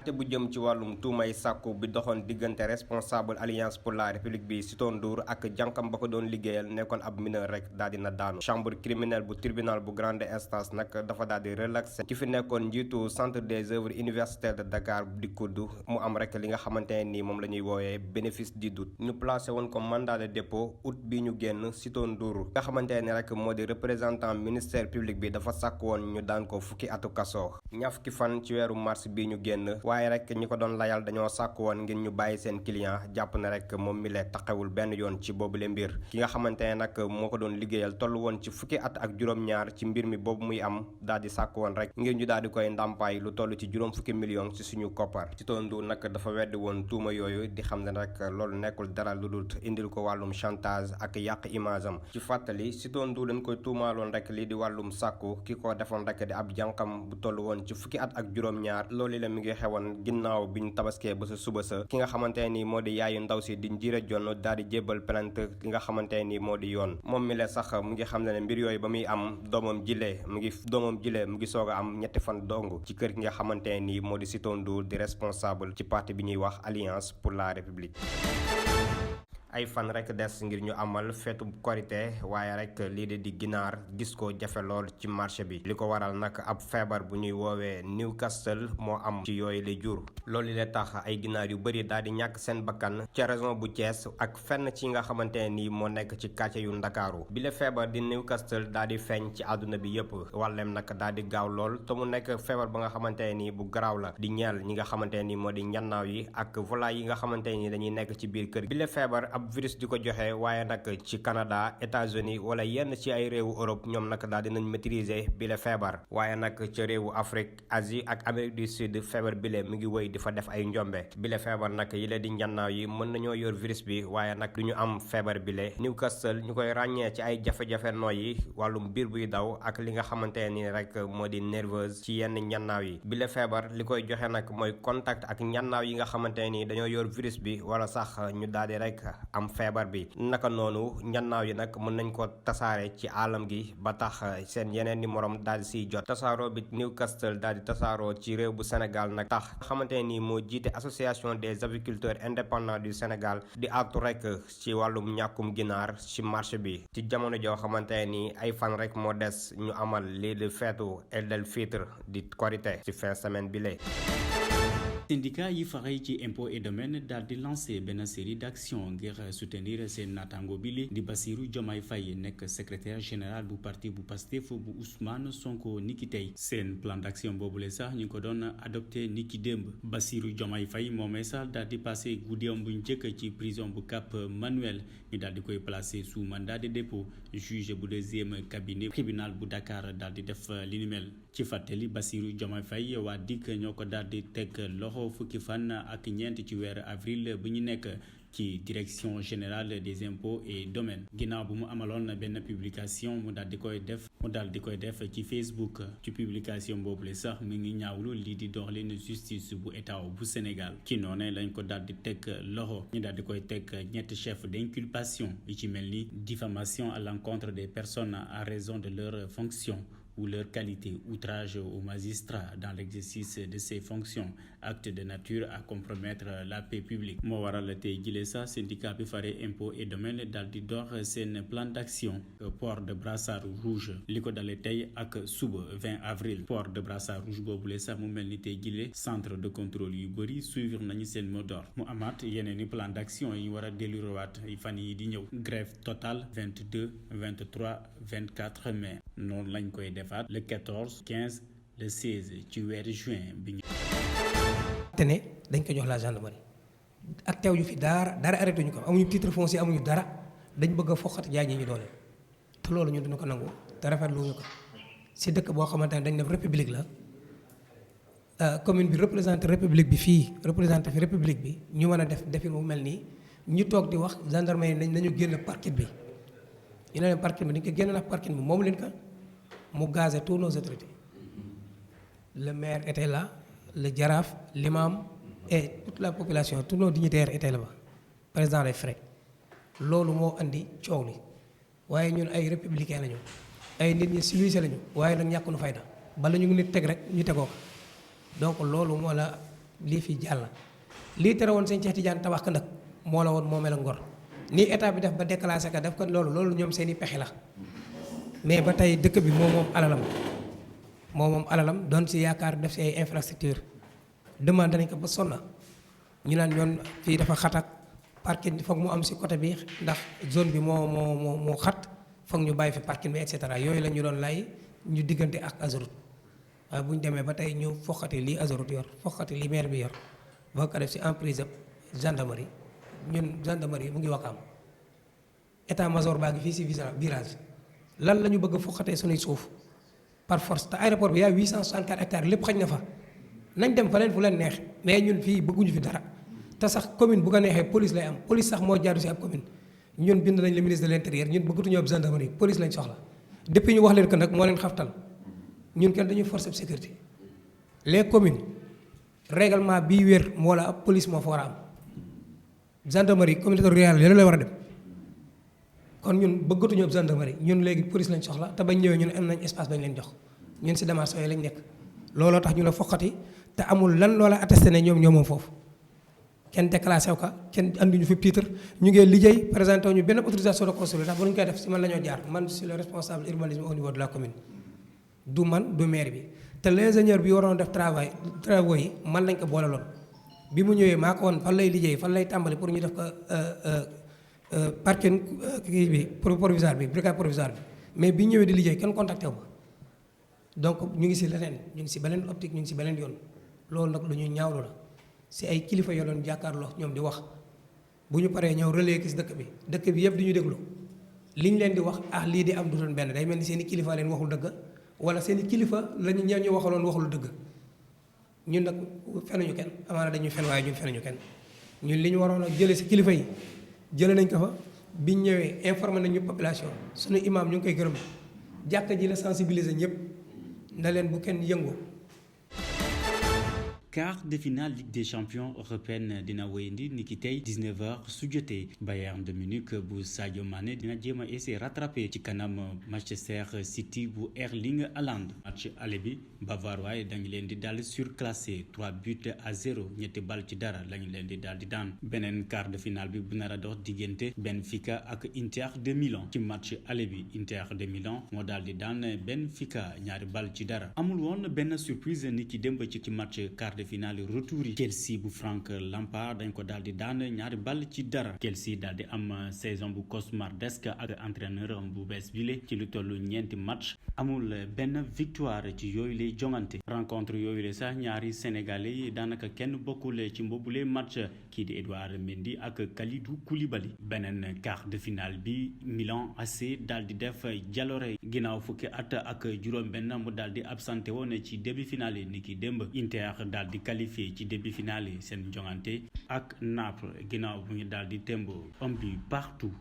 àtte bu jëm ci wàllum tuumay sàkku bi doxoon diggante responsable alliance pour la république bi Sitor Ndour ak jànkam ba ko doon liggéeyal nekkoon ab mineur rek daal dina daanu. chambre criminelle bu tribunal bu grande instance nag dafa daal di relaxé ki fi nekkoon njiitu centre des œuvres universitaires de Dakar di kudd mu am rek li nga xamante ne nii moom la ñuy woowee bénéfice du doute. ñu placé woon ko mandat de dépôt août bi ñu génn. Sitor Ndour nga xamante ne rek moo di représentant ministère public bi dafa sàkk woon ñu daan ko fukki atu kaso. ñaar fukki fan ci weeru mars bi ñu génn waaye rek ñi ko doon layal dañoo sàkk woon ngir ñu bàyyi seen client jàpp ne rek moom mi lee taxawul benn yoon ci boobule mbir. ki nga xamante ne nag moo ko doon liggéeyal toll woon ci fukki at ak juróom-ñaar ci mbir mi boobu muy am daal di sàkk woon rek ngir ñu daal di koy ndàmpaay lu toll ci juróom fukki million ci suñu koppar. Sitor Ndour nag dafa weddi woon tuuma yooyu di xam ne rek loolu nekkul dara lu dul indil ko wàllum chantage ak yàq image am. ci fàttali Sitor Ndour dañ koy tuumaaloon rek lii di wàllum sàkku ki ko defoon rek di ab jànkam bu toll woon ci fukki at ak juróom-ñaar loolu la mi ngi xewoon ginnaaw bi ñu tabaskee ba sa suba sa ki nga xamante ne nii moo di yaayu ndaw si di Njire Jonn daal di jébbal plainte ki nga xamante ne nii moo di yoon. moom mi la sax mu ngi xam ne mbir yooyu ba muy am doomam jile mu ngi soog a am ñetti fan dong ci kër gi nga xamante ne nii moo di Sitor Ndour di responsable ci parti bi ñuy wax Alliance pour la République. ay fan rek des ngir ñu amal feetu korité waaye rek lii di ginaar gis ko jafe lool ci marché bi li ko waral nag ab feebar bu ñuy woowee Newcastle moo am ci yooyu la jur loolu la tax ay ginaar yu bëri daal di ñàkk seen bakkan ca région bu Thiès ak fenn ci nga xamante ne nii moo nekk ci quartier yu Ndakaaru bi la feebar di Newcastle daal di feeñ ci àdduna bi yépp wàllem nag daal di gaaw lool te mu nekk feebar ba nga xamante ne nii bu garaaw la di ñeel ñi nga xamante ne nii moo di njannaaw yi ak volaille yi nga xamante ne nii dañuy nekk ci biir kër bi la feebar ab virus di ko joxe waaye nag ci Canada États-Unis wala yenn ci ay réewu Europe ñoom nag daal dinañ maîtriser bi la feebar waaye nag ca réewu Afrique Asie ak Amérique du Sud feebar bi la mi ngi wëy di fa def ay njombe bi la feebar nag yi la di njannaaw yi mën nañoo yor virus bi waaye nag du ñu am feebar bi la Newcastle ñu koy ràññee ci ay jafe-jafe nooyi wàllum biir buy daw ak li nga xamante ne nii rek moo di nerveuse ci yenn njannaaw yi bi la feebar li koy joxe nag mooy contact ak njannaaw yi nga xamante ne nii dañoo yor virus bi wala sax ñu daal di rek am feebar bi naka noonu njannaaw yi nag mën nañ ko tasaare ci alam gi ba tax seen yeneen ni morom daal di siy jot tasaaroo bi Newcastle daal di tasaaroo ci réew bu Sénégal nag tax xamante ne nii moo jiite association des aviculteurs indépendants du Sénégal di àttu rek ci wàllum ñàkkum ginaar ci marché bi ci jamono joo xamante ne nii ay fan rek moo des ñu amal lii di feetu Eid el Fitr di korité ci fin semaine bi lee syndicat yi faxay ci impôt et domaine daal di lancé benn série d'action ngir soutenir seen naataango bi li di Bassirou Diomaye Faye nekk secrétaire général bu parti bu Pastef bu Ousmane Sonko niki tey seen plan d'action boobule sax ñu ko doon adopté niki démb Bassirou Diomaye Faye moomee sax daal di passé guddeem bu njëkk ci prison bu Cap Manuel ñu daal di koy placé sous mandat de dépôt juge bu deuxième cabinet tribunal bu Dakar daal di def li ni mel ci fàttali Bassirou Diomaye Faye waa DIC ñoo ko daal di teg loxo fukki fan ak ñeent ci weeru avril bu ñu nekk ci direction générale des impôts et domaines ginnaaw bu mu amaloon benn publication mu daal di koy def ci Facebook ci publication boobule sax mi ngi ñaawlu lii di doxalin justice bu état bu Sénégal ci noonu lañ ko daal di teg loxo ñu daal di koy teg ñetti chef d'inculpation yi ci mel ni diffamation à l'encontre des personnes à raison de leur fonction ou leur qualité, outrage aux magistrats dans l'exercice de ses fonctions, acte de nature à compromettre la paix publique. moo waral tey jile sax syndicat bi fare impôt et domaine daal di dox seen plan d'action port de brassard rouge li ko dalee tey ak suba 20 avril port de brassard rouge boobule sax mu mel ni tey jile centre de contrôle yu bëri suivre nañu seen mot d'ordre mu amaat yeneen i plan d'action yi war a délirowaat fan yi di ñëw grève totale 22 23 24 mai noonu lañ koy def le 14 15 le 16 ci weeru juin bi ñu. te ne dañ ko jox la gendarmerie ak teew yu fi dara arrêté ñu ko amuñu titre foncier amuñu dara dañ bëgg a foqat jaay ñu doole te loolu ñun dina ko nangu te rafetlu ñu ko si dëkk boo xamante ne dañ def république la commune bi représenté république bi fii représenté fi république bi ñu mën a def defin mu mel nii ñu toog di wax gendarmerie nañu génn parking bi ñu ne leen parking bi dañ ko génn na parking bi moom leen ko mu gazé tous nos autorités le maire était là le jaraaf l'imam et toute la population tous nos dignitaires étaient là-bas président des frais loolu moo andi coow li waaye ñun ay républicain lañu ay nit ñi civilisé lañu waaye nag ñàkk nu fayda bala ñu nit teg rek ñu tegoo ko donc loolu moo la lii fi jàll lii tere woon sëñ Cheikh Tidiane tabax ka nag moo la woon moo mel ngor nii état bi def ba déclassé ka def ko loolu ñoom seen i pexe la mais ba tey dëkk bi moom moom alalam doon si yaakaar def si ay infrastructure demande nañ ko ba sonna ñu naan ñoon fii dafa xatak parking foog mu am si côté bi ndax zone bi moo xat foog ñu bàyyi fi parking bi et cetera yooyu la ñu doon lay ñu diggante ak Azoroute waaye bu ñu demee ba tey ñu foqati lii Azoroute yor foqati lii maire bi yor boo ko def si emprise gendarmerie ñun gendarmerie mu ngi Wakaam état major baa ngi fii si virage lan la ñu bëgg a foqatee suñuy suuf par force te aéroport bi yaa 864 hectares lépp xañ na fa nañ dem fa leen fu leen neex mais ñun fii bëgguñu fi dara te sax commune bu ko neexee police lay am police sax moo jaadu si ab commune ñun bind nañ le ministre de l'intérieur ñun bëggatuñu ab gendarmerie police lañ soxla depuis ñu wax leen ko nag moo leen xaftal ñun kenn dañuy force de sécurité les communes règlement bii wér moo la ab police moo fa war a am gendarmerie communauté rurale yooyu la war a dem kon ñun bëggatuñu ab gendarmerie ñun léegi police lañ soxla te bañ ñëwee ñun am nañ espace bañ leen jox ñun si démarche yooyu lañ nekk looloo tax ñu la foqati te amul lan loola attesté ne ñoom moom foofu kenn déclassé wu ka kenn anduñu fi titre ñu ngi liggéey présenté ñu benn autorisation de construire ndax bu ñu koy def si man la ñoo jaar man je suis le responsable urbanisme au niveau de la commune du man du maire bi te l'ingénieur bi waroon def travaux yi man lañ ko boole loon bi mu ñëwee maa ko woon fan lay liggéey fan lay tàmbali pour ñu def ko parking kii bi provisoire bi brigade provisoire bi mais bi ñëwee di liggéey kenn contacté wu ma donc ñu ngi si leneen ñu ngi si beneen optique ñu ngi si beneen yoon loolu nag lu ñuy ñaawlu la si ay kilifa yoo doon jàkkaarloo ñoom di wax bu ñu paree ñëw relais gis dëkk bi yëpp di ñu déglu li ñu leen di wax lii di am du doon benn day mel ni seen i kilifa leen waxul dëgg wala seen i kilifa lañu ñeen ñu waxaloon waxul dëgg ñun nag fenuñu kenn amaana dañuy fen waaye ñun fenuñu kenn ñun li ñu waroon a jëlee si kilifa yi jëlee nañ ko fa biñ ñëwee informé nañ ñu population suñu imam ñu ngi koy gërëm jàkka ji la sensibiliser ñëpp na leen bu kenn yëngu. Quart de finale Ligue des champions européenne dina wéyandi ni ki tey 19h su jotee Bayern de Munich bu Sadio Mané dina jéem a essayer rattrapé ci kanam Manchester City bu Erling Haaland match aller bi Bavarois dañu leen di daal surclassé 3-0 ñetti bal ci dara lañu leen di daal di daan beneen quart de finale bi bu nar a dox diggante Benfica ak Inter de Milan ci match aller bi Inter de Milan moo daal di daan Benfica ñaari bal ci dara amul woon benn surprise ni ki démb ci match quart de finale retour yi Chelsea bu Frank Lampard dañ ko daal di daan ñaari ball ci dara Chelsea daal di am saison bu cauchemardesque ak entraîneur bu bees bile ci lu tollu ñeenti match amul benn victoire ci yooyu lay jongante rencontre yooyu la sax ñaari sénégalais yi daanaka kenn bokkul ci mbobule match kii di Edouard Mendy ak Kalidou Koulibaly beneen quart de finale bi Milan AC daal di def jaloore ginnaaw fukki at ak juróom-benn mu daal di absenté woon ci début finale ni ki démb Inter daal di qualifié ci début finale seen jongante ak Naples ginnaaw bu ñu daal di tembo am bi partout